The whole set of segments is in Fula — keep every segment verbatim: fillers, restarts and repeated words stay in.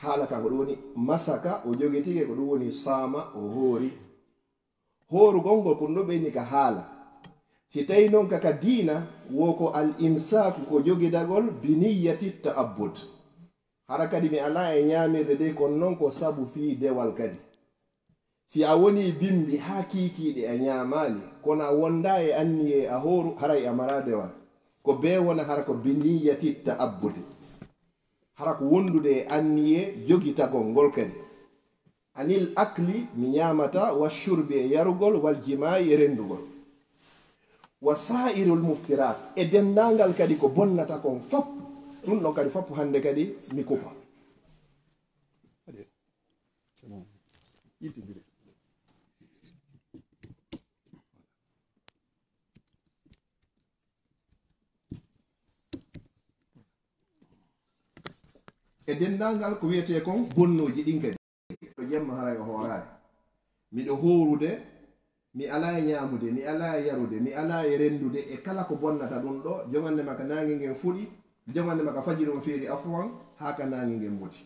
Haala kan ko ɗum woni masaka, o jogitike, ko ɗum woni saama, o hoori. Hoorugol ngol ko ɗum ɗo ɓeyni ka haala. Si tawi noon ka, ka diina, wo ko al imsaaku, ko jogidagol, bi niyyati ta'abbud. Hara kadi mi alaa e ñaamirde de, kono noon ko sabu fii dewal kadi. Si a wonii bimbi haa kiikiiɗe a ñaamaali, kono a wondaa e anniyee a hooru, haray a maraa dewal. Ko bee wona hara ko bi niyyati ta'abbudi. Hara ko wondude e anniyee jogitagol ngol kadi. Anil akli, mi ñaamataa, wa shurbi, e yarugol, wal jimaa'i, e renndugol. Wa saa'irul muftiraat, e denndaangal kadi ko bonnata kon fop. Ɗum ɗon kadi fop hannde kadi mi kupa. E denndaangal ko wiyetee kon bonnuuji ɗin kadi. To jemma haray o hooraani. Miɗo hoorude, mi alaa e ñaamude, mi alaa e yarude, mi alaa e renndude, e kala ko bonnata ɗum ɗo, jogande ma ka naange ngen fuɗi, jogande ma ka fajiri on feeri afwan, haa ka naange ngen muti.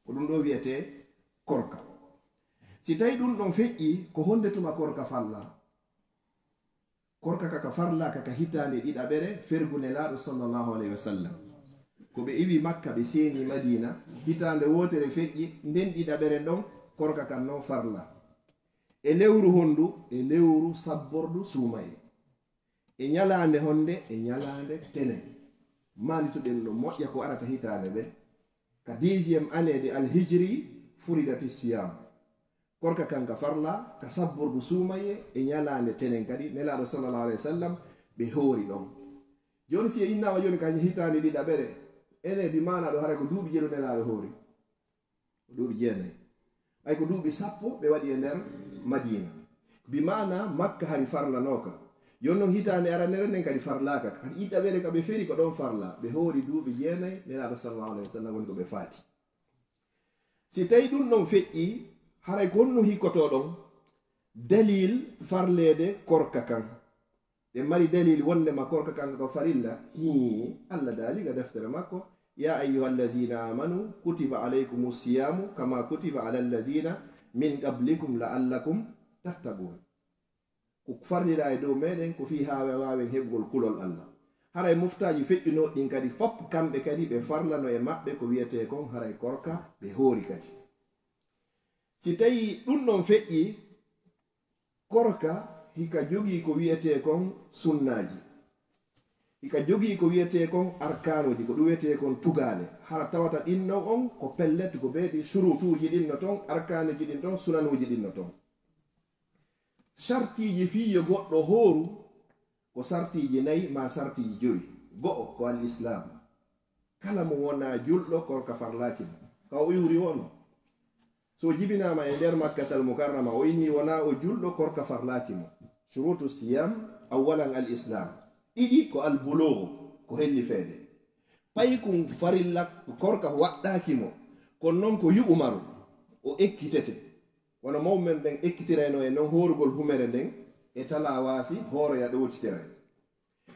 Ko ɗum ɗo wiyetee korka. Si tawi ɗum ɗon feƴƴi, ko honde tuma korka farlaa? Korka ka, ka farlaaka ka hitaande ɗiɗaɓere fergu Nelaaɗo sallallahu alayhi wa sallam. Ko ɓe iwi Makka, ɓe seeni Madiina, hitaande wootere feƴƴi, nden ɗiɗaɓere ɗon, korka kan non farlaa. E lewru hondu? E lewru sabbordu suumayee. E ñalaande honde? E ñalaande tenen. Maalituɗen no moƴƴa ko arata hitaande ɓe. Ka dixième année de al-hijri furidati siyam. Korka kan ka farlaa, ka sabbordu suumayee e ñalaande tenen kadi, Nelaaɗo sallallahu alayhi wa sallam, ɓe hoori ɗon. Jooni si e innaama jooni ka hitaande ɗiɗaɓere, ene bi maana ɗo haray ko duuɓi jeeɗiɗi Nelaaɗo hoori. Ko duuɓi jeenayi. Ɓay ko duuɓi sappo ɓe waɗi e nder Madiina. Bi maana Makka hari farlanooka. Jooni non hitaande aranere nden kadi farlaaka. Kadi ɗiɗaɓere ka ɓe feri ko ɗon farlaa. Ɓe hoori duuɓi jeenayi, Nelaaɗo sallallahu alayhi wa sallam woni ko ɓe faati. Si tawi ɗum ɗon feƴƴi, haray ko honno hikkotoo ɗon? Dalil farleede korka kan. Ɗen mari dalil wondema korka kan ko farilla? Hii, Allah daali ga deftere makko, "Ya ayyuhallazina amanu, kutiba alaykumus siyamu kama kutiba alallazina min qablikum la'allakum tattaqun." Ko farlira e dow meɗen ko fii haa waawen heɓugol kulol Allah. Haray moftaaji feƴƴunooɗi ɗin kadi fop, kamɓe kadi ɓe farlano e maɓɓe ko wiyetee kon haray korka, ɓe hoori kadi. Si tawi ɗum ɗon feƴƴi, korka hika jogii ko wiyetee kon sunnaaji. Hika jogii ko wiyetee kon arkaanuuji, ko ɗum wiyetee kon tugaale. Hara tawata ɗin non on ko pellet ko beeti shuruutuuji ɗin no ton, arkaanuuji ɗin ton, sunanuuji ɗin no ton. Sartiiji fii yo goɗɗo hooru ko sartiiji nayi maa sartiiji joyi. Go'o ko al-Islaam. Kala mo wonaa julɗo, korka farlaaki mo. Ka o iwri wonno. So o jibinaama e nder Makkatal Mukarrama, o inni wonaa o julɗo, korka farlaaki mo. Shuruutu siyam, awwalan al-Islaam. Ɗiɗi ko al-buluugu, ko hellifeede. Paykun farilla korka waɗɗaaki mo, kono non ko yu'maru, o ekkitete. Wano mawɓe men ɓen ekkitirayno en non hoorugol humere nden e talaawaasi, hooroya ɗowtitere.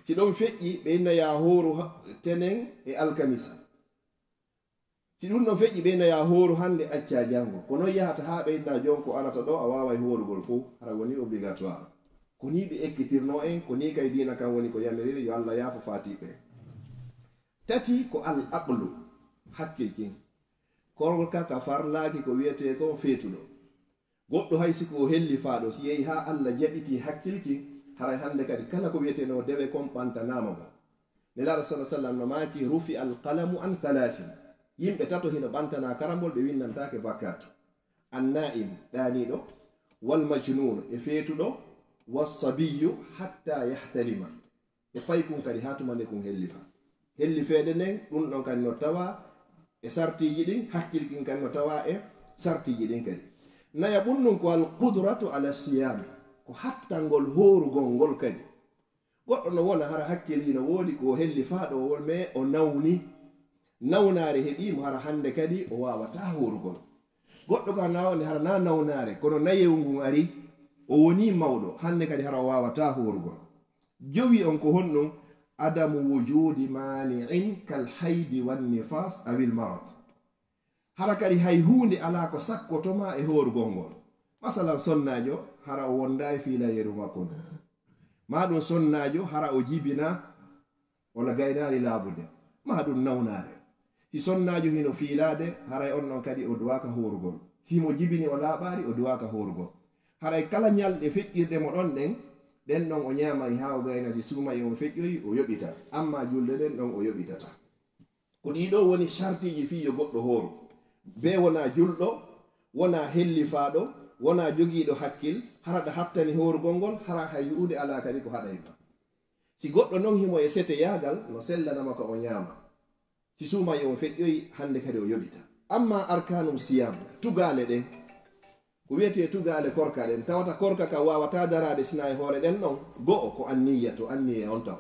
Si ɗon feƴƴi, ɓe inna yaa hooru ha-, tenen e alkamisa. Si ɗum ɗon feƴƴi, ɓe inna yaa hooru hannde, accaa janngo. Ko non yahata haa ɓe inna jon ko arata ɗo, a waaway hoorugol fow, hara woni obligatoire. Ko nii ɓe ekkitirnoo en, ko nii kay diina kan woni ko yamiriri, yo Allah yaafo faatiiɓe. Tati ko al aqlu, hakkil kin. Korka ka farlaaki ko wiyetee kon feetuɗo. Goɗɗo hay si ko o hellifaaɗo, si yehi haa Allah jaɓitii hakkil kin, haray hannde kadi kala ko wiyetee no dewe kon ɓantanaama mo. Nelaaɗo sallallahu alaihi wasallam no maaki, "Rufi al qalamu an thalathin." Yimɓe tato hino ɓantanaa karambol, ɓe winnantaake bakkaatu. An na'im, ɗaaniiɗo, wal majnun, e feetuɗo, was sabiyyu hatta yahtalima. E paykun kadi haa tuma nde kun hellifa. Hellifeede nden, ɗum ɗon kadi no tawa e sartiiji ɗin, hakkil kin kadi no tawa e sartiiji ɗin kadi. Nayaɓun ɗum ko al qudratu ala siyam, ko hattangol hoorugol ngol kadi. Goɗɗo no wona hara hakkil hino woodi ko o hellifaaɗo o won, mais o nawni. Nawnaare heɓii mo hara hannde kadi o waawataa hoorugol. Goɗɗo ka nawni hara na nawnaare, kono nayewu ngun ari, o wonii mawɗo, hannde kadi hara o waawataa hoorugol. Jowi on ko honɗum? Adamu wujudi mani'in kal haydi wan nifas awil marad. Hara kadi hay huunde alaa ko sakkoto ma e hoorugol ngol. Masalan, sonnaajo hara o wondaay fiilayeeru makko ndu. Maa ɗum sonnaajo hara o jibina walla gaynaali laaɓude. Maa ɗum nawnaare. Si sonnaajo hino fiilaade, haray on ɗon kadi o duwaaka hoorugol. Si mo jibini o laaɓaari, o duwaaka hoorugol. Haray kala ñalɗe feƴƴirɗe mo ɗon ɗen, ɗen ɗon o ñaamay haa o gayna, si suumayee on feƴƴoyi, o yoɓita. Ammaa julde ɗen ɗon o yoɓitata. Ko ɗii ɗoo woni sartiiji fii yo goɗɗo hooru. Bee wonaa julɗo, wonaa hellifaaɗo, wonaa jogiiɗo hakkil, hara ɗa hattani hoorugol ngol, hara hay huunde alaa kadi ko haɗay ma. Si goɗɗo non himo e seteyaagal, no sellanama ko o ñaama. Si suumayee on feƴƴoyi, hande kadi o yoɓita. Ammaa arkaanul siyaam, tugaale ɗen, ko wi'etee tugaale korka ɗen, tawata korka ka waawataa daraade sinaa e hoore ɗen ɗon, go'o ko anniya, to anniya on taw.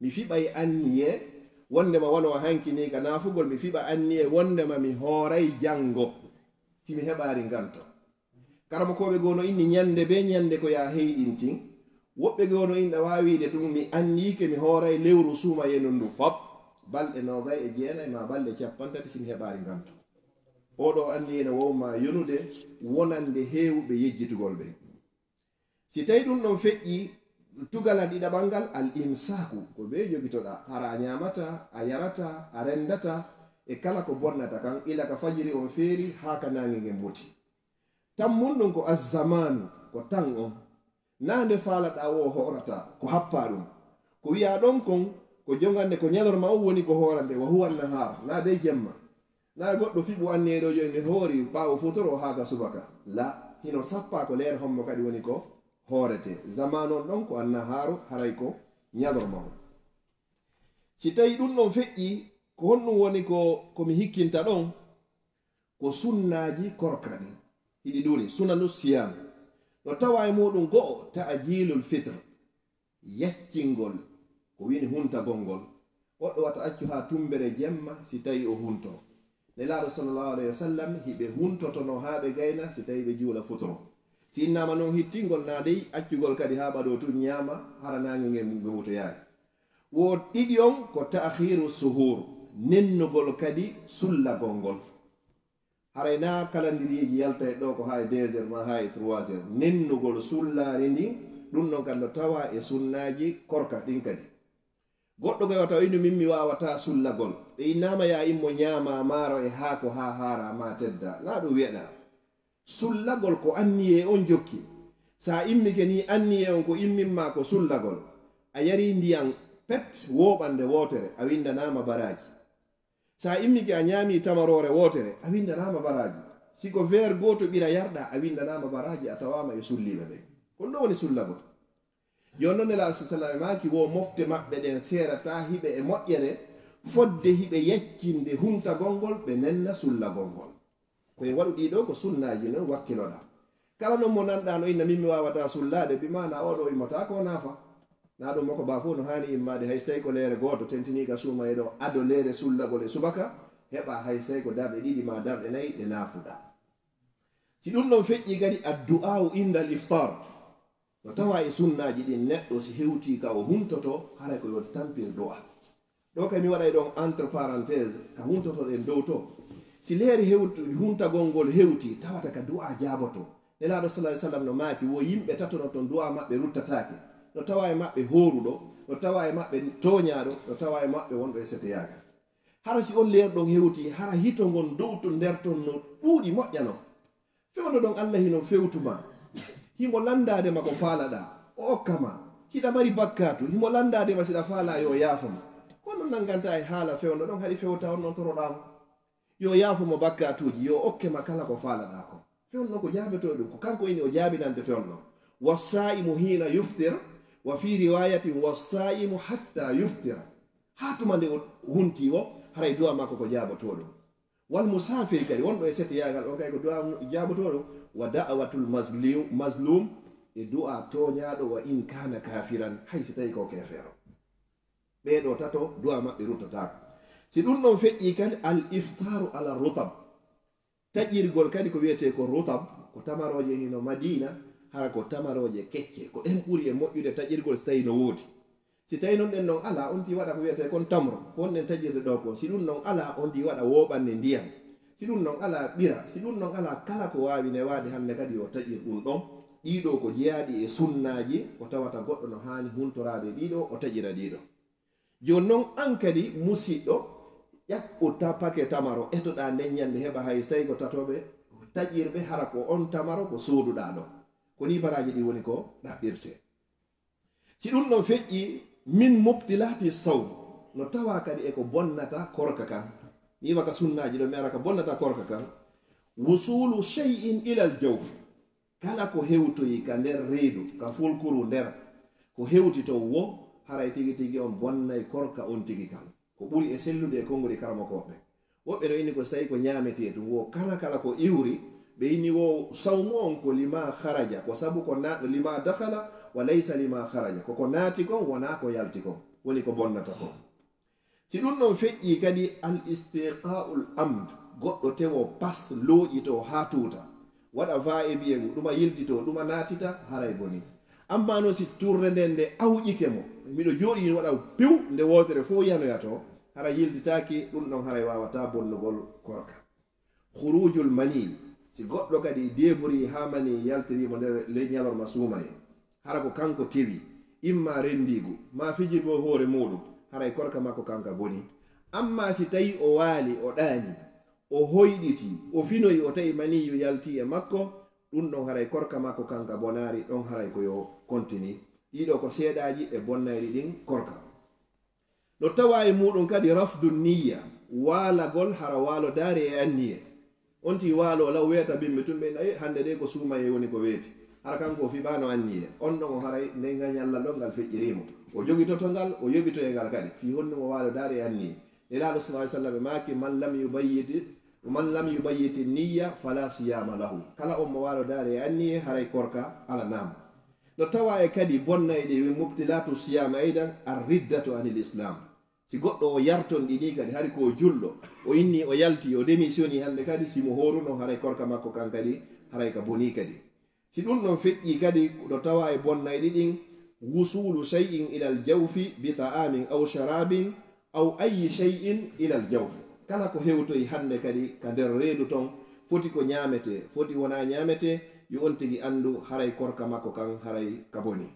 Mi fiɓay anniye wondema wano hanki ni ka naafugol, mi fiɓa anniye wondema mi hooray jango, si mi heɓaari nganto. Karamokooɓe goo no inni ñande bee ñande ko yaa heyɗintin. Woɓɓe goo no inɗa waawiide ɗum, mi anniike mi hooray lewru suumayee ndu fop, balɗe noogay e jeenay maa balɗe cappanɗe tati, si mi heɓaari nganto. Oo ɗoo anniye no wowma yonude wonande heewuɓe yejjitugol ɓen. Si tawi ɗum ɗon feƴƴi, tugalal ɗiɗaɓal ngal, al imsaaku, ko bee jogitoɗaa, hara a ñaamataa, a yarataa, a renndataa e kala ko bonnata kan, ila ka fajiri on feeri haa ka naange ngen muti. Tammun ɗum ko azzamaanu, ko tan on. Naa nde faalaɗaa woo hoorataa, ko happaa ɗum. Ko wi'aa ɗon kon, ko jongande, ko ñalorma on woni ko hoorande, wa huwa nahaar, naa dey jemma. Naa goɗɗo fiɓu anniye ɗoo jooni mi hoori ɓaawo futuro haa ka subaka. La, hino sappaa ko leere hombo kadi woni ko hooretee. Zamaanu on ɗon ko annahaaru, haray ko ñalorma on. Si tawi ɗum ɗon feƴƴi, ko honɗum woni ko, ko mi hikkinta ɗon? Ko sunnaaji korka ɗin. Hiɗi ɗuuri, sunanu siyaam. No tawa e muɗum go'o, ta'jiilul fitr, yaccingol, ko woni huntagol ngol. Goɗɗo wata accu haa tumbere jemma si tawi o hunto. Nelaaɗo sallallahu alayhi wa sallam, hiɓe huntotono haa ɓe gayna si tawi ɓe juula futuro. Si innaama non hittingol, naa dey accugol kadi haa ɓadoo tun ñaama, hara naange nge, nge wutoyaali. Wo ɗiɗi on ko ta'khiiru suhuur, nennugol kadi sullagol ngol. Haray naa kalandiriyeeji yalta e ɗoo ko haa e deux heures maa haa e trois heures. Nennugol sullaari ndin, ɗum ɗon kadi no tawaa e sunnaaji korka ɗin kadi. Goɗɗo gay wata o innu min mi waawataa sullagol. Ɓe innaama yaa immo ñaamaa maaro e haako haa haaraa maa teddaa. Naa ɗum wi'anaa. Sullagol ko anniyee on jokki. Sa immike ni anniyee on ko immin maa ko sullagol. A yarii ndiyan pet wooɓande wootere, a winndanaama baraaji. Sa immike a ñaamii tamaroore wootere, a winndanaama baraaji. Si ko veer gooto ɓira yarɗaa, a winndanaama baraaji, a tawaama e sulliiɓe ɓen. Ko ɗum ɗoo woni sullagol. Yo non Nelaaɗo sa sallam e maaki wo mofte maɓɓe ɗen seerataa hiɓe e moƴƴere, fodde hiɓe yaccinde huntagol ngol, ɓe nenna sullagol ngol. Ko e waɗu ɗii ɗoo ko sunnaaji non wakkiloɗaa. Kala non mo nanɗaa no inna min mi waawataa sullaade, bi maanaa oo ɗoo immotaako o naafa. Naa ɗum mo ko baa fof no haani immaade hay so tawi ko leere gooto tentinii ka suuma e ɗoo ado leere sullagol e subaka, heɓa hay so tawi ko darɗe ɗiɗi maa darɗe nayi ɗe naafuɗaa. Si ɗum ɗon feƴƴii kadi addu'aawu indal iftaar. No tawaa e sunnaaji ɗin neɗɗo si hewtii ka o huntotoo, haray ko yo tampir du'a. Ɗoo kay mi waɗay ɗon entre parenthèse ka huntotoɗen dow too. Si leere hewtu-, huntagol ngol hewtii, tawata ka du'a jaabotoo. Nelaaɗo sallallahu alaihi wasallam no maaki, wo yimɓe tato no ton du'a maɓɓe ruttataake. No tawaa e maɓɓe hooruɗo, no tawaa e maɓɓe tooñaaɗo, no tawaa e maɓɓe wonɗo e seteyaagal. Hara si on leer ɗon hewtii, hara hito ngon dow to nder ton no ɗuuɗi moƴƴa non. Fewndo ɗon Allah hino fewtu ma. Himo lanndaade ma ko faalaɗaa. O okka ma. Hiɗa mari bakkaatu. Himo lanndaade ma siɗa faalaa yo o yaafo ma. Kono nannganta e haala fewndo ɗon haɗi fewta on non toroɗaa mo. Yo yaafo mo bakkaatuuji. Yo okke ma kala ko faalaɗaa ko. Fewndo ɗon ko jaabetoo ɗum. Ko kanko ini o jaabinante fewndo ɗon. Wassaa'imu hiina yuftir. Wa fii riwaayatin wassaa'imu hatta yuftira. Haa tuma nde o huntii o, haray du'a makko ko jaabotoo ɗum. Wal musaafiri kadi, wonɗo e seteyaagal, on kay ko du'a jaabotooɗo, wa da'watul mazliu-, mazlum, e du'a tooñaaɗo, wa in kaana kaafiran, hay si tawi ko keefeero. Ɓee ɗoo tato, du'a maɓɓe ruttataako. Si ɗum ɗon feƴƴii kadi, al iftaaru ala rutab. Taƴirgol kadi ko wi'etee ko rutab, ko tamarooje hino Madiina, hara ko tamarooje kecce. Ko ɗen ɓuri e moƴƴude taƴirgol si tawi no woodi. Si tawi non ɗen non alaa, on tii waɗa ko wi'etee kon tamro, ko wonɗen taƴirde ɗoo kon. Si ɗum non alaa, on tii waɗa wooɓande ndiyan. Si ɗum noon alaa ɓira, si ɗum noon alaa kala ko waawi newaade hannde kadi yo taƴir ɗum ɗoon. Ɗiiɗoo ko jeyaaɗi e sunnaaji, ko tawata goɗɗo no haani huntoraade ɗiiɗoo, o taƴira ɗiiɗoo. Jooni noon aan kadi musiɗɗo, ƴakku ta pake tamaro, etoɗaa nden ñande heɓa hay say ko tatooɓe taƴirɓe, hara ko on tamaro ko sooduɗaa ɗoo. Ko nii baraaji ɗi woni ko ɗaɓɓirtee. Si ɗum ɗon feƴƴi min mubtilati sawm, no tawa kadi e ko bonnata korka kan. Mi iwa ka sunnaaji ɗo, mi ara ka bonnata korka kan. Wusulu shay'in ilal jawfi. Kala ko hewtoyi ka nder reedu, ka fulkuru nder, ko hewti to wo, haray tigi tigi on bonnay korka on tigi kan. Ko ɓuri e sellude e konngudi karamokooɓe. Woɓɓe no inni ko so tawi ko ñaametee ɗum, wo kala kala ko iwri, ɓe inni wo sawmu on ko lima kharaja, ko sabu ko na-, lima dakhala wa laysa lima kharaja, ko ko naati kon, wonaa ko yalti kon, woni ko bonnata kon. Si ɗum ɗon feƴƴi kadi al istiqa'ul amd, goɗɗo tewo pas looƴito haa tuuta, waɗa va e biye ngu, ɗuma yiltito, ɗuma naatita, haray boni. Amma noon si turde nden nde awƴike mo, miɗo jooɗi ni waɗa piw nde wootere fof yanoya to, hara yiltitaaki, ɗum ɗon haray waawataa bonnugol korka. Khurujul mani, si goɗɗo kadi deebori haa mani yaltiri mo nder ley ñalorma suumaye, hara ko kanko tewi, imma renndiigu, ma fijirgol hoore muuɗum, haray korka makko kanka boni. Amma si tawi o waali, o ɗaani, o hoyɗiti, o finoyi, o tawi maniyu yalti e makko, ɗum ɗon haray korka makko kanka bonaari, ɗon haray ko yo kontini. Ɗiɗo ko seeɗaaji e bonnayɗi ɗin korka. No tawa e muuɗum kadi rafdu niyya, waalagol hara waalo daari e anniye. On tii waalo law weeta bimbi tun ɓe nayi, hannde de ko suumaye woni ko weeti. Hara kanko o fiɓaano anniye. On ɗon o haray nde nga ñallal ɗon ngal feƴƴirii mo. O jogitoto ngal, o yoɓitoye ngal kadi. Fii honno mo waalo daari e anniye. Nelaaɗo sallallahu alaihi wasallam e maaki, "Man lam yubayyiti, man lam yubayyiti niyya fala siyama lahu." Kala on mo waalo daari e anniye, haray korka alanaamo. No tawa e kadi bonnayɗe wi mubtilatu siyam aidan ar-riddatu anil islam. Si goɗɗo o yarton ɗi ni kadi, hari ko o julɗo, o inni o yalti, o démissioni hannde kadi, si mo hooruno haray korka makko kan kadi, haray ka boni kadi. Si ɗum ɗon feƴƴi kadi, no tawa e bonnayɗi ɗin, wusulu shay'in ilal jawfi bi ta'amin aw sharabin aw ayyi shay'in ilal jawfi. Kala ko hewtoyi hannde kadi ka nder reedu ton, foti ko ñaametee, foti wonaa ñaametee, yo on tigi anndu haray korka makko kan haray ka boni.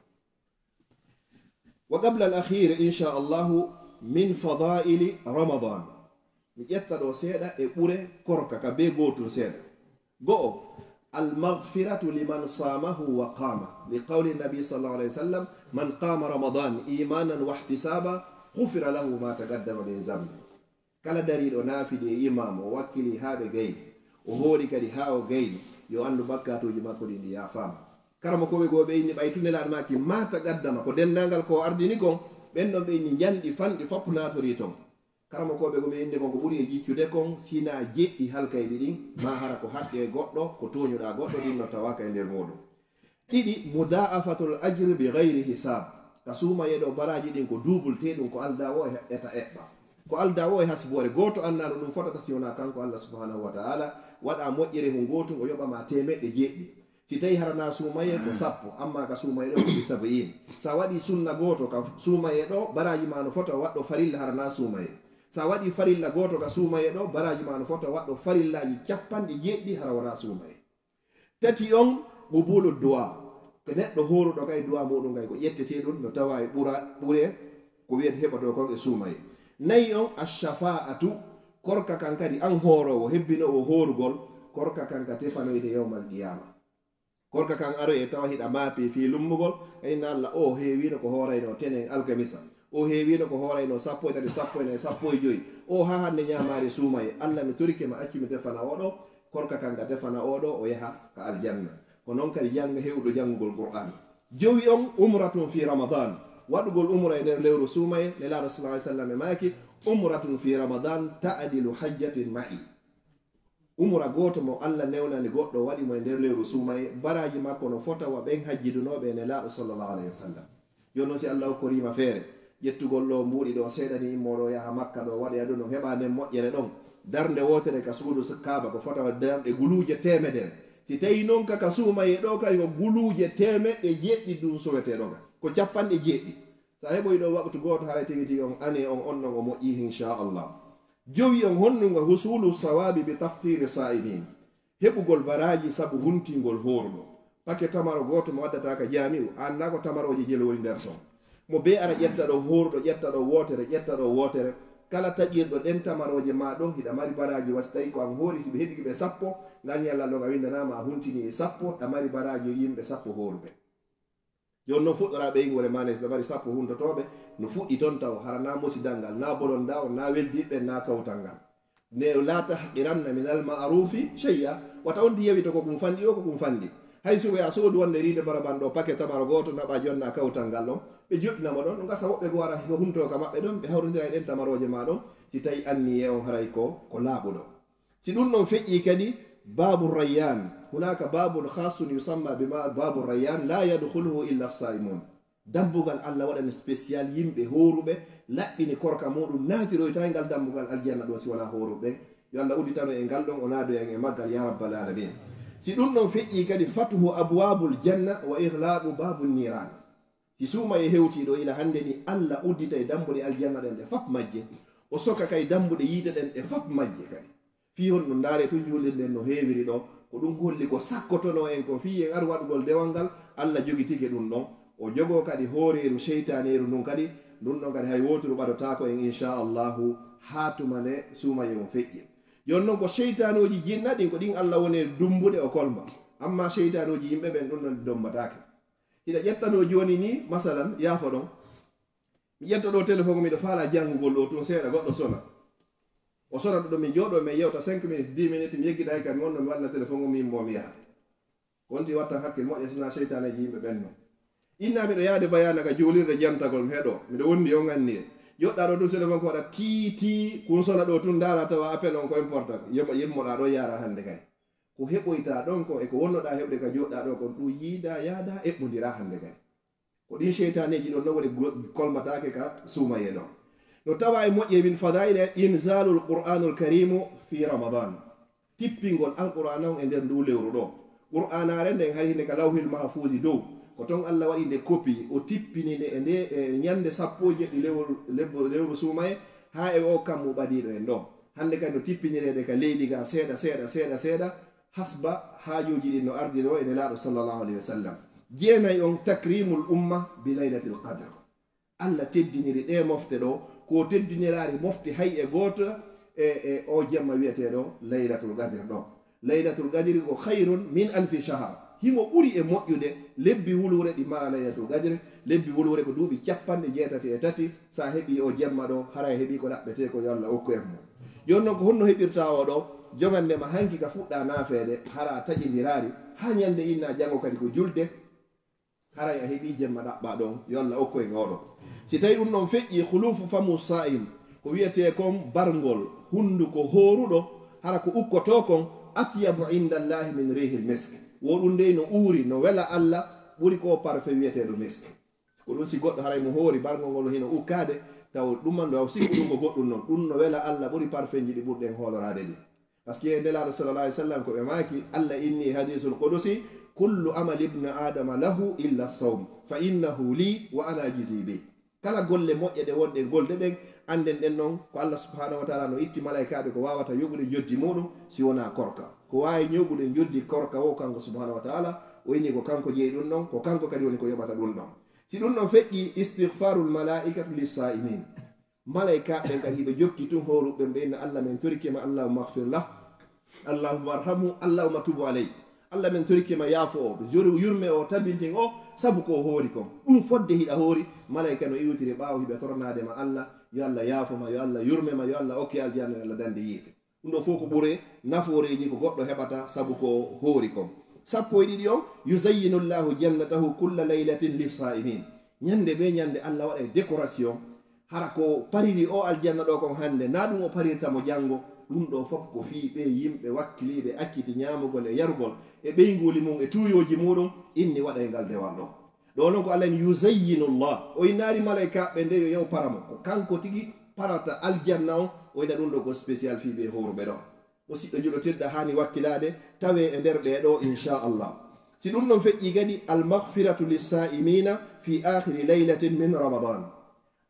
Wa qabla al akhir, insha Allahu, min fadaili Ramadan. Mi ƴetta ɗo seeɗa e ɓure korka ka be gootun seeɗa. Go'o, al maghfiratu liman samahu wa qama. Li qawli nabi sallallahu alaihi wasallam, "Man qama Ramadan imanan wa ihtisaba, ghufira lahu ma taqaddama min zambi." Kala dariiɗo naafili e imaamu, o wakkili haa ɓe gayni, o hoori kadi haa o gayni, yo anndu bakkaatuuji makko ɗin ɗi yaafaama. Karamokooɓe goo ɓe inni ɓay tun Nelaaɗo maaki ma taqaddama, ko denndaangal ko o ardini kon, ɓen ɗon ɓe inni njanɗi fanɗi fop naatorii ton. Karamokooɓe goo ɓe inni kon ko ɓuri e jiccude kon, si naa jeɗɗi halkayɗi ɗin, maa hara ko haqqee goɗɗo, ko tooñuɗaa goɗɗo, ɗin no tawaaka e nder muuɗum. Ɗiɗi, mudha'afatul ajri bi ghayri hisab. Ka suumaye ɗo baraaji ɗin ko duubultee ɗum ko aldaa o e eta eɓɓa. Ko aldaa o e hasboore gooto anndaa no ɗum fotata si wonaa kanko Allah subhanahu wa ta'ala. Waɗa moƴƴere hun gootun o yoɓa ma teemeɗɗe jeɗɗi. Si tawi hara na suumaye ko sappo, amma ka suumaye ɗo ko bi sab'in. Sa waɗi sunna gooto ka suumaye ɗo, baraaji ma no fota waɗɗo farilla hara na suumaye. Sa waɗi farilla gooto ka suumaye ɗo, baraaji ma no fota waɗɗo farillaaji cappanɗe jeɗɗi hara wonaa suumaye. Tati on, qubulu du'a. Ko neɗɗo hooruɗo kay du'a muɗum kay ko ƴettetee ɗum no tawa e ɓura, ɓure ko wiyete heɓotoo kon e suumaye. Nayi on, ash-shafa'atu. Korka kan kadi an hooroowo, hebbinoowo hoorugol, korka kan ka tefanoyte yawmal qiyama. Korka kan aroye tawa hiɗa maapi fii lummugol, ka inna Allah o heewino ko hoorayno tenen alkamisa. O heewino ko hoorayno sappo e tati, sappo e nayi, sappo e joyi. O haa hannde ñaamaari suumaye. Allah mi torike ma accu mi tefana oɗo, korka kan ka tefana oɗo, o yaha ka aljanna. Ko non kadi jannga heewɗo janngugol Qur'an. Jowi on, umratun fi Ramadan. Waɗugol umra e nder lewru suumaye, Nelaaɗo sallallahu alaihi wasallam e maaki, umratun fi Ramadan ta'dilu hajjatin ma'i. Umra gooto mo Allah newnani goɗɗo waɗi mo e nder lewru suumaye, baraaji makko no fota wa ɓen hajjidunooɓe e Nelaaɗo sallallahu alaihi wasallam. Jooni noon, si Allah okkoriima feere, ƴettugol ɗo mbuuɗi ɗo seeɗa ni, immo ɗo yaha Makka ɗo, waɗoya ɗum ɗon, heɓa nden moƴƴere ɗon. Darnde wootere ka suudu Kaaba ko fota darɗe guluuje teemedere. Si tawi noon ka, ka suumaye ɗo kay ko guluuje teemeɗɗe jeɗɗi ɗum sowetee ɗon ka. Ko cappanɗe jeɗɗi. Sa heɓoyi ɗo waqtu gooto, haray tigi tigi on ane on, on ɗon o moƴƴi, inchallah. Jowi on honnunga husulu sawabi bi taftiri sa'imin. Heɓugol baraaji sabu huntingol hooruɗo. Pake tamaro gooto mo waddata ka jaami'u, a anndaa ko tamarooje jelo woni nder ton. Mo bee ara ƴetta ɗon hooruɗo, ƴetta ɗon wootere, ƴetta ɗon wootere. Kala taƴirɗo ɗen tamarooje ma ɗon, hiɗa mari baraaji wa si tawi ko an hoori, si ɓe heɓi ɓe sappo, ngal ñallal ɗon a winndanaama a huntini e sappo, ɗa mari baraaji yimɓe sappo hooruɓe. Jooni non fuɗɗoraa ɓeynguure ma, si ɗa mari sappo huntotooɓe, no fuɗɗi ton taw, hara na musidal ngal, na bolonda on, na weldiiɓe ɓen, na kawtal ngal. Ne la tahqiranna min al ma'rufi shay'a. Wata on ti yewito ko kum fanɗi o, ko kum fanɗi. Hay suko ya soodu wonde riide baraban ɗo pake tamaro gooto naɓa jonna kawtal ngal ɗon. Ɓe joɗɗina mo ɗon, ɗum gasa woɓɓe goo ara ko hunto ka maɓɓe ɗon, ɓe hawrindira e ɗen tamarooje ma ɗon, si tawi anniye on haray ko, ko laaɓuɗo. Si ɗum ɗon feƴƴi kadi, babu rayyan. Hunaka babun khasun yusamma bima babu rayyan, la yadkhuluhu illa saimun. Dambugal Allah waɗani spécial yimɓe hooruɓe, laɓɓini korka muɗum, naatiroyta e ngal dambugal aljanna ɗon si wonaa hooruɓe ɓen. Yo Allah udditano e ngal ɗon, o naado en e maggal, ya rabbal alamin. Si ɗum ɗon feƴƴi kadi, fatuhu abwabul janna wa ighlaqu babun niran. Si suumaye hewtii ɗo ila hannde ni, Allah udditay dambuɗe aljanna ɗen ɗe fap majje, o soka kay dambuɗe yiite ɗen ɗe fap majje kadi. Fii honɗum? Ndaaree tun juulirde nden no heewiri ɗo. Ko ɗum holli ko sakkotonoo en ko fii en ar waɗugol dewal ngal, Allah jogitike ɗum ɗon. O jogoo kadi hooreeru seytaaneeru ndun kadi, ndun ɗon kadi hay wooturu ɓadotaako en, inchallahu, haa tuma nde suumaye on feƴƴi. Jooni non ko seytaanooji jinna ɗin, ko ɗin Allah woni e dummbude o kolma. Amma seytaanooji yimɓe ɓen, ɗum ɗon ɗi dommbataake. Hiɗa ƴettanoo jooni ni, masalan, yaafo ɗon. Mi ƴetta ɗo téléphone, miɗo faalaa janngugol ɗo tun seeɗa, goɗɗo sona. O sona ɗo, ɗo mi jooɗoo, mi yewta cinq minutes, dix minutes, mi yeggiɗay ka, mi wonno mi walla téléphone, mi immoo mi yaha. Ko honti watta hakkil moƴƴa, sina seytaaneeji yimɓe ɓen non. Inna miɗo yaade bayaana ka juulirde jantagol, mi heɗoo, miɗo wondi on anniye. Joɗɗaa ɗo tun téléphone ko waɗa tii, tii, kun sona ɗo tun ndaara tawa appel on ko important. Yemmo, yemmoɗaa ɗo yaara hannde kay. Ko heɓoytaa ɗon ko e ko wonnoɗaa heɓde ka jooɗɗaa ɗo kon, ɗum yiidaa, yaadaa, eɓɓondiraa hannde kay. Ko ɗin seytaaneeji ɗon no woni go-, kolmataake ka suumayee ɗon. No tawa e moƴƴe min fadaa'il inzalul Qur'anul Karimu fi Ramadan. Tippingol Alqur'aana on e nder ndu lewru ɗo. Qur'aanaare nden hari hinde ka Lawhil Mahfuuzi dow. Ko ton Allah waɗi nde kopi, o tippini nde e nde, e ñande sappo e jeɗɗi lewru, lebbo-, lewru suumayee, haa e o kammu ɓadiiɗo en ɗo. Hannde kadi no tippinireede ka leydi ga seeɗa, seeɗa, seeɗa, seeɗa, hasba haajuuji ɗin no ardiri o e Nelaaɗo sallallahu alayhi wa sallam. Jeenay on, takrimul umma bi laylatil qadr. Allah teddiniri ɗee mofte ɗo, ko teddiniraari mofte hay e gooto e, e o jemma wi'eteeɗo Laylatul Qadr ɗo. Laylatul Qadri ko khayrun min alfi shahr. Himo ɓuri e moƴƴude lebbi wuluure ɗi mara Laylatul Qadri. Lebbi wuluure ko duuɓi capanɗe jeetati e tati. Sa heɓi o jemma ɗo, haray heɓi ko ɗaɓɓetee ko, yo Allah okku en mo. Jooni non ko honno heɓirta o ɗo? Jogande ma hanki ka fuɗɗa naafeede, hara a taƴindiraari, haa ñande inna janngo kadi ko julde, haray a heɓi jemma ɗaɓɓa ɗon, yo Allah okku en oɗo. Si tawi ɗum ɗon feƴƴi, khulufu famu sa'im, ko wiyetee kon barngol hunnduko hooruɗo, hara ko ukkotoo kon, atyabu inda Allahi min rihil misk. Wo ɗum dey no uuri, no wela Allah, ɓuri ko parfait wiyeteeɗo misk. Ko ɗum si goɗɗo haray mo hoori, barngol ngol hino ukkaade, taw ɗum man ɗo, aw sikku ɗum ko goɗɗum non. Ɗum no wela Allah ɓuri parfait ji ɗi ɓurɗen hooloraade ɗi. Parce que Nelaaɗo sallallahu alayhi wa sallam ko ɓe maaki, Allah inni e hadisul qudusi, kullu amali ibni Adama lahu illa sawm, fa innahu li wa ana ajizi bi. Kala golle moƴƴe ɗe wonɗe golde ɗen, annden ɗen non ko Allah subhanahu wa taala no itti malaykaaɓe ko waawata yoɓude njoddi muɗum si wonaa korka. Ko waawi yoɓude njoddi korka wo kanko subhanahu wa taala, o inni ko kanko jeyi ɗum ɗon, ko kanko kadi woni ko yoɓata ɗum ɗon. Si ɗum ɗon feƴƴi, istighfarul malaikatu lis saimin. Malaykaaɓe ɓen kadi ɓe jokki tun hooruɓe ɓen, ɓe inna, "Allah, min torike ma, Allahumma ighfir lah, Allahumma arhamhu, Allahumma tubu alayh." Allah, min torike ma, yaafo o, ɓe jor-, yurme o, tabintin o, sabu ko o hoori kon. Ɗum fodde hiɗa hoori, malayka no iwtiri ɓaawo hiɓe toranaade ma Allah, yo Allah yaafo ma, yo Allah yurme ma, yo Allah okke aljanna, yo Allah dande yiite. Ɗum ɗo fof ko ɓure nafooreeji ko goɗɗo heɓata sabu ko hoori kon. Sappo e ɗiɗi on, yuzayyinu Allahu jannatahu kulla laylatin lis saimin. Ñande be ñande Allah waɗay décoration. Hara ko pariri o aljanna ɗo kon hannde, na ɗum o parirta mo janngo. Ɗum ɗo fof ko fii ɓe yimɓe wakkiliiɓe acciti ñaamugol e yarugol e ɓeynguuli mum e tuuyooji muɗum, inni waɗay ngal dewal ɗo. Ɗo non ko Allah en yuzayyinu Allah. O innaari malaykaaɓe nde yo yaw para mo. Ko kanko tigi parata aljanna on, o inna ɗum ɗo ko spécial fii ɓe hooruɓe ɗo. Musidɗo juɗo tedda hani wakkilaade tawe e nder ɓe ɗo, inchallah. Si ɗum ɗon feƴƴi kadi, al maghfiratu lis sa'imina fi akhiri laylatin min Ramadan.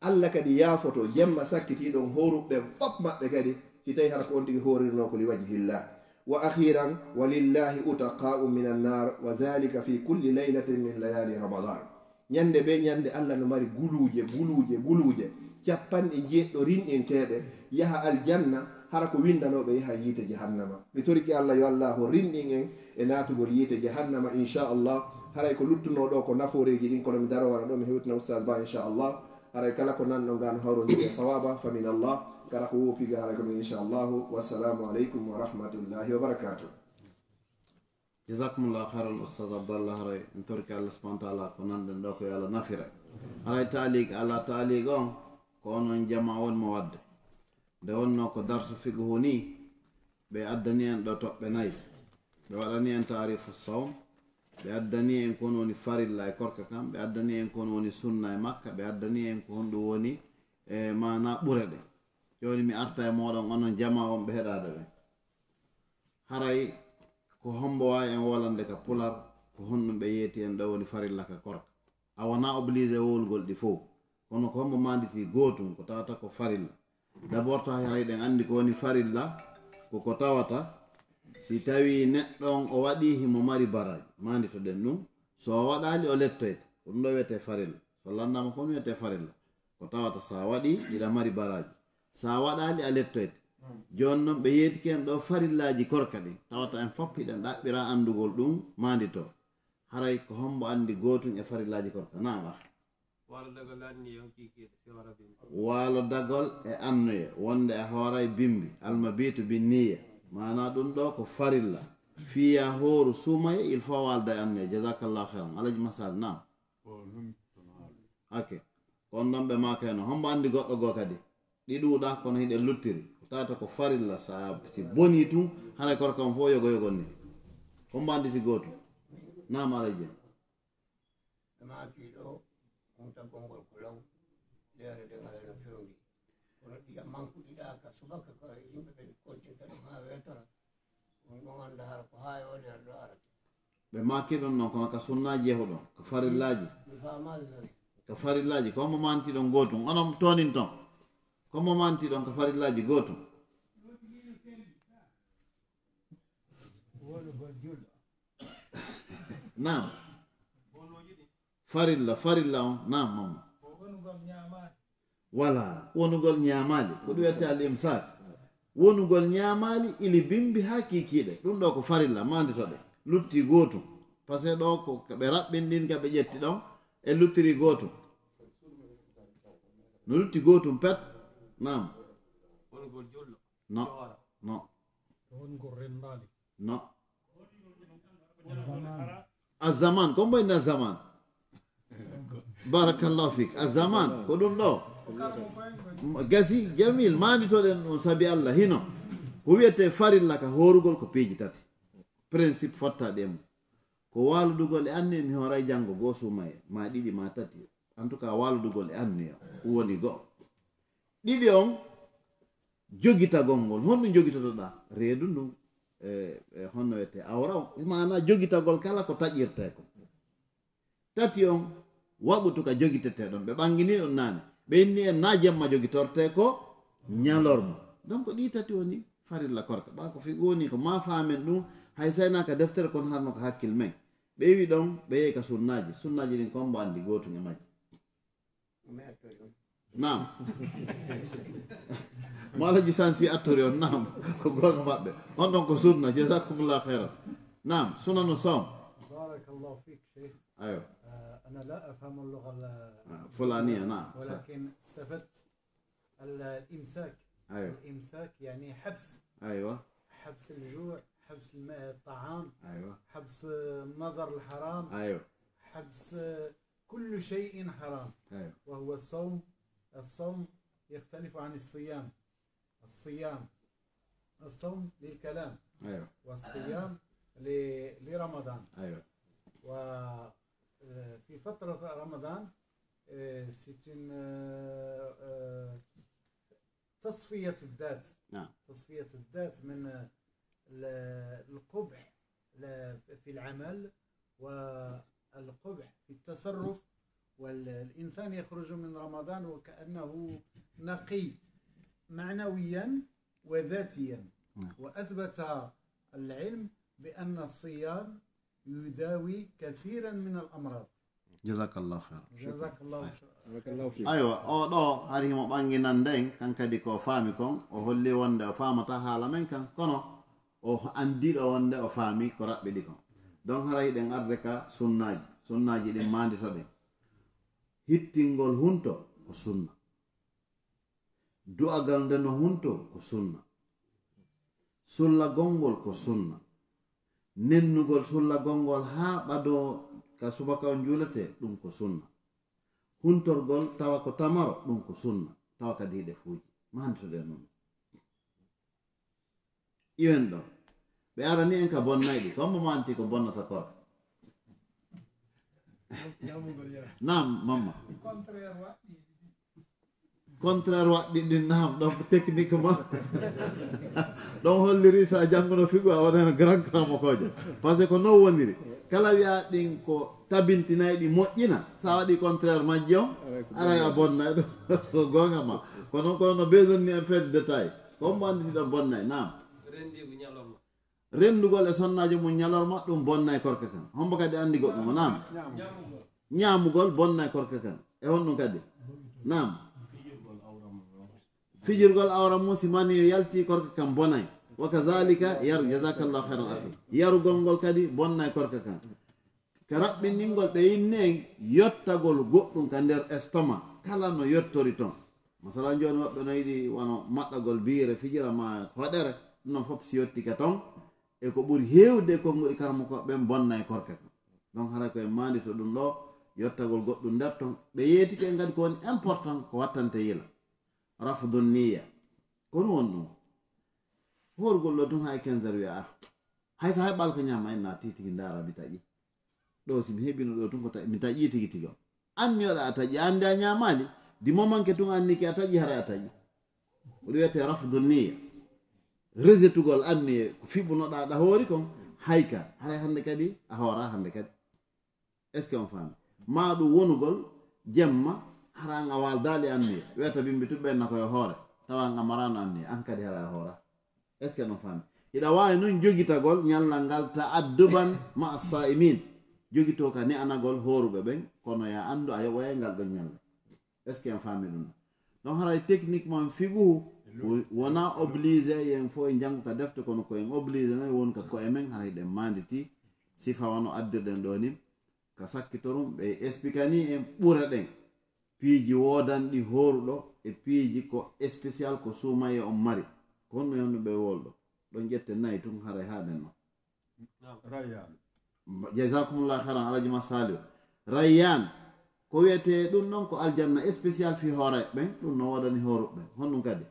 Allah kadi yaafoto jemma sakkitiiɗon hooruɓe fof maɓɓe kadi, Si tawi hara ko on tigi hoorirnoo ko li wajhillah. Wa akhiran, wa lillahi utaqa'u min annar, wa dhalika fi kulli laylatin min layali Ramadan. Ñande be ñande, Allah no mari guluuje, guluuje, guluuje, capanɗe njeeɗiɗo rinɗinteeɗe yaha aljanna, hara ko windanooɓe yaha yiite jahannama. Mi torike Allah yo Allah o rinɗin en e naatugol yiite jahannama, inchallah. Haray ko luttunoo ɗo ko nafooreeji ɗin, kono mi darowana ɗo, mi hewtina Ustaz Ba, inchallah. Haray kala ko nanɗon ga no hawrondiri e sawaba, fa min Allah. Kala ko woopi ga, haray ko min, inchallahu. Wassalamu aleykum wa rahmatullahi wa barakatuh. Jazakumullahu khairan, Ustaz Abdallah. Haray en torike Allah subhanahu wa ta'ala ko nanɗen ɗo ko yo Allah nafira. Haray taaliq, ala taaliq on, ko onon jama won mo wadde. Nde wonno ko darsu fiqhu ni, ɓe addani en ɗo toɓɓe nayi. Ɓe waɗani en taarifu sawm, ɓe addani en ko woni farilla e korka kan, ɓe addani en ko woni sunna e makka, ɓe addani en ko honɗum woni e maana ɓure ɗe. Jooni mi arta e mooɗon onon jama wonɓe heɗaade ɓen. Haray ko hombo waawi en wolande ka pular, ko honɗum ɓe yeeti en ɗo woni farilla ka korka. A wona obligé wowlugol ɗi fow, kono ko hombo maanditi gootun ko tawata ko farilla. D'abord tawi haray ɗen anndi ko woni farilla, ko ko tawata si tawi neɗɗo on o waɗi himo mari baraaji, maanditoɗen ɗum. So o waɗaali o lettoyte, ko ɗum ɗo wiyetee farilla. So lanndaama ko ɗum wiyetee farilla, ko tawata sa waɗi hiɗa mari baraaji, sa waɗaali a lettoyte. Jooni non ɓe yeetike en ɗo farillaaji korka ɗin, tawata en fof hiɗen ɗaɓɓira anndugol ɗum maanditoo. Haray ko hombo anndi gootun e farillaaji korka? Naam, ah. Waalo dagol e anniya on kiikiiɗe si wara bimbi. Waalo dagol e anniya wonde a hooray bimbi, almabitu bi niya. Maana ɗum ɗo ko farilla. Fiya hooru suumaye, il faut waalda e anniya. Jazakallahu khairan. Alaji Masal, naam. Ok. Ko on ɗon ɓe maakayno. Hombo anndi goɗɗo goo kadi? Ɗi ɗuuɗa kono hiɗen luttiri. Ko tawata ko farilla, sa si boni tun, haray korka on fof yogo yogo ni. Hombo anndi si gootum? Naam, Alaji. Ɓe maaki ɗo, mumtagol ngol ko law, leere de ngala no fewndi. Kono ɗiya mankuɗiɗa ka subaka ka yimɓe ɓe kontinta ɗum haa weetora, on ɗon annda hara ko haa e o leere ɗo arata. Ɓe maaki ɗum non, kono ka sunnaaji yahuɗon, ka farillaaji. Mi faamaali non. Ka farillaaji, ko mo manti ɗon gootum, onon toonin ton. Ko mo manti ɗon ka farillaaji gootum. Wonugol julɗo. Naam. Farilla, farilla on, naam, mamma. Wala, wonugol ñaamaali, ko ɗum wiyetee al imsak. Wonugol ñaamaali ili bimbi haa kiikiiɗe, ɗum ɗo ko farilla, maanditoɗe. Lutti gootum, parce que ɗo ko ɓe raɓɓin ɗin ka ɓe ƴetti ɗon, e luttiri gootum. No lutti gootum pet, naam. No, no. No. Azaman, ko mboy na zaman? Barakallahu fik. Azaman, ko ɗum ɗo. Gasi, jamil, maanditoɗen ɗum sabi Allah hino. Ko wiyetee farilla ka hoorugol ko piiji tati. Principe fottaɗi e mum. Ko waaludugol e anniya mi hooray janngo goo suumaye, ma ɗiɗi ma tati. En tout cas, waaludugol e anniya, ɗum woni go'o. Ɗiɗi on, jogitagol ngol. Honɗum jogitotoɗaa? Reedu ndun, e, e honno wiyetee awra on. Maana jogitagol kala ko taƴirtee ko. Tati on, waqtu ka jogitetee ɗon. Ɓe ɓanngini ɗum naane. Ɓe inni en na jemma jogitortee ko ñalorma. Donc ɗi tati woni farilla korka. Ɓa ko fi woni ko ma faamen ɗum, hay sayna ka deftere kon harno ko hakkil men. Ɓe wi ɗon, ɓe yehi ka sunnaaji. Sunnaaji ɗin ko hombo anndi gootum e majji? Naam. Mo Alaji Sansi attori on, naam. Ko goonga maɓɓe. On ɗon ko sunna. Jazakumullah khairan. Naam, sunanu sawm. بارك الله فيك شيخ. Aywa. آه، أنا لا أفهم اللغة ال- Ah, fulaniya, naam. Sa- ولكن استفدت ال- الإمساك. Aywa. الإمساك يعني حبس. Aywa. حبس الجوع، حبس الم- الطعام، Aywa. حبس النظر الحرام، Aywa. حبس كل شيء حرام. Aywa. وهو الصوم. الصوم يختلف عن الصيام. الصيام، الصوم للكلام. Aywa. والصيام ل- لرمضان. Aywa. و آه، في فترة رمضان، آه، c'est une, آه، آه، تصفية الذات. نعم. تصفية الذات من، آه، ال- القبح ل- في العمل والقبح في التصرف، والإنسان يخرج من رمضان وكأنه نقي معنويا، وذاتيا. نعم. وأثبت العلم بأن الصيام يداوي كثيرا من الأمراض. جزاك الله خيرا. جزاك الله خيرا. Barakallahu fiik. Aywa, o ɗo hari himo ɓanginan nden, kan kadi ko faami kon, o holli wonde o faamata haala men kan, kono o andiɗo wonde o faami ko raɓɓiɗi kon. Donc haray ɗen arde ka sunnaaji, sunnaaji ɗin maanditoɗen. Hittingol hunto ko sunna. Du'agal nde no hunto ko sunna. Sullagol ngol ko sunna. Nennugol sullagol ngol haa ɓadoo ka subaka on juuletee, ɗum ko sunna. Huntorgol tawa ko tamaro, ɗum ko sunna. Tawa kadi hiɗe fuuji. Maanditoɗen ɗum. Iwen ɗo. Ɓe arani en ka bonnayɗi. Ko hombo manti ko bonnata koorka? Naam, mamma. Contraire waɗɗi ɗin, naam, ɗon techniquement. Ɗon holliri sa jannguno fiqhu a wonano grand karamokoojo. Parce que ko non woniri. Kala wiya ɗin ko tabintinayɗi moƴƴina, sa waɗi contraire majji on, aray a bonnay ɗum. Ko gonga ma. Kono kono no besoin ni un peu de détail. Ko hombo anditi ɗon bonnay, naam. Rendigu ñalorma. Rendugol e sonnaajo mum ñalorma, ɗum bonnay korka kan. Hombo kadi andi goɗɗum o? Naam. Ñamugol. Ñamugol bonnay korka kan. E honɗum kadi? Naam. Fijirgol awra mum, si mani yalti korka kan bonay. Wa kazalika yar, jazakallahu khairan akhi. Yarugol ngol kadi bonnay korka kan. Ka raɓɓinɗingol ɓe inni en yottagol goɗɗum ka nder estomac, kala no yottori ton. Masalan, jooni woɓɓe no yiɗi wano maɗɗagol biire, fijira ma hoɗere, ɗum non fof si yotti ka ton, e ko ɓuri heewde e konguɗi karamokooɓe ɓen bonnay korka kan. Donc haray ko en maandito ɗum ɗo, yottagol goɗɗum nder ton. Ɓe yeetike en kadi ko woni important ko wattante yila. Rafdu niyya. Ko honɗum won ɗum? Horgol ɗo tun hay quinze heures wiya, ah, hay sa heɓal ko ñama en na titigi ndaara mi taƴi. Ɗo si mi heɓino ɗo tun ko taƴi, mi taƴi tigi tigi on. An mi waɗa a taƴi, ande a ñamali. Di moment ke tun anni ke a taƴi, haray a taƴi. Ko ɗum wiyete rafdu niyya. Rejetugol anniye ko fiɓunoɗa ɗa hoori kon, hay ka. Haray hande kadi, a hoora hande kadi. Est-ce que on faami? Ma ɗum wonugol jemma, hara an a waldaali anniye. Wiyata bimbi tun ɓen na ko yo hoore. Tawa an a marano anniye, an kadi hara a hoora. Est-ce que on faami? Hiɗa waawi nun jogitagol ñallal ngal ta'adduban ma'a sa'imin. Jogito ka ne'anagol hooruɓe ɓen, kono ya anndu a yoɓoyay ngal ɗon ñallal. Est-ce que en faami ɗum? Donc haray techniquement fiqhu wo-, wona obligé yen fof en janngu ka defte, kono ko en obligé no won ka koye men, haray ɗen maanditi sifa wano addirɗen ɗo ni. Ka sakkitorum ɓe expliquani en ɓure ɗen piiji woodanɗi hooruɗo e piiji ko spécial ko suumaye on mari. Ko honno yonno ɓe wolɗo? Ɗon ƴette nayi tun haray haaɗen non. Rayyan. Jazakumullah khairan, Alhaji Masaliw. Rayyan, ko wiyete ɗum non ko aljanna spécial fi hoore ɓen, ɗum no woodani hooruɓe ɓen. Honɗum kadi?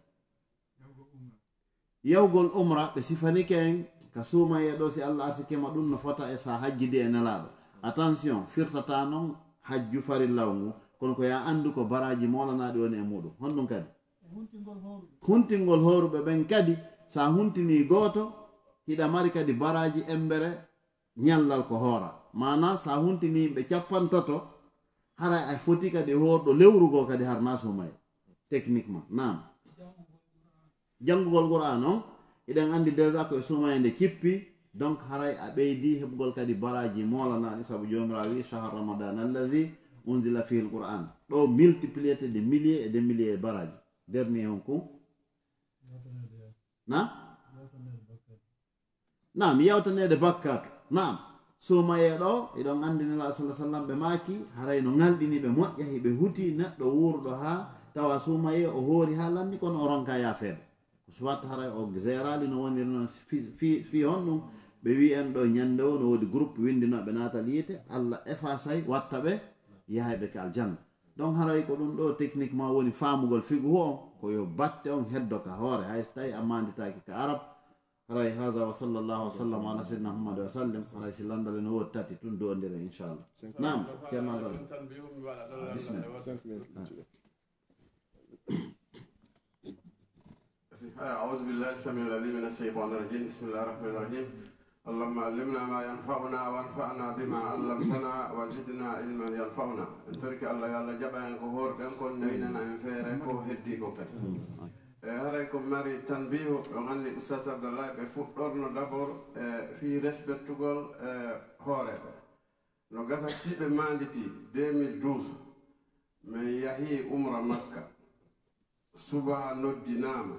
Yahugol umra, ɓe sifanike en ka suumaye ɗo, si Allah arsike ma ɗum no fota e sa hajjidi e Nelaaɗo. Attention, firtata non hajju farillaw ngu, kono ko ya anndu ko baraji moolanaɗi woni e muɗum. Honɗum kadi? Huntingol hooruɓe ɓen kadi, sa huntini gooto, hiɗa mari kadi baraji embere ñallal ko hoora. Maana sa huntini yimɓe capantato, haray a foti kadi hoorɗo lewru goo kadi har na suumaye. Techniquement, naam. Janngugol Qur'an on, hiɗen anndi déjà ko e suumaye nde cippi, donc haray a ɓeydi heɓugol kadi baraji moolanaɗi, sabu Joomiraaɗo wi, "Shahar Ramadan alladhi unzila fihi al-Qur'an." Ɗo multiplié de milliers et de milliers e baraji. Dernier on ko? Na? Naam, yawtaneede bakkaatu. Naam, suumayee ɗo, iɗon anndi Nelaaɗo sallallaahu alayhi wa sallam ɓe maaki, haray no ŋalɗini ɓe moƴƴa, hiɓe huti neɗɗo wuurɗo haa tawa suumayee o hoori haa lanni, kono o ronka yaafeede. Ko soit haray o géraali no woniri noon fii, fii, fii honɗum? Ɓe wi'i en ɗo ñannde o no woodi groupe winndinooɓe naatal yiite, Allah efasay watta ɓe yahay ɓe ka aljanna. Donc haray ko ɗum ɗo techniquement woni faamugol fiqhu on, ko yo batte on heddo ka hoore, hay so tawi a maanditaaki ka arab. Haray haza wa sallallahu wa sallam ala sayyidina Muhammad wa sallim. Haray si landal no woodi tati tun do'ondire inchallah. Naam, Ceerno Adama. Bismillah. أعوذ بالله السميع العليم من الشيطان الرجيم. بسم الله الرحمن الرحيم. اللهم علمنا ما ينفعنا وانفعنا بما علمتنا وزدنا علما ينفعنا. En torike Allah, yo Allah jaɓan en ko hoorɗen kon, newnana en feere ko heddi kon kadi. E haray ko mari tanbihu, on anndi Oustaz Abdallah, ɓe fuɗɗorno d'abord e fii respectugol e hooreeɓe. No gasa si ɓe maanditi deux mille douze, min yahi umra Makka. Subaha noddinaama.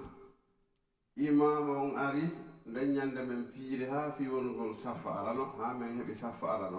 Imaama on ari, nden ñannde min piiri haa fii wonugol saffa arano, haa min heɓi saffa arano.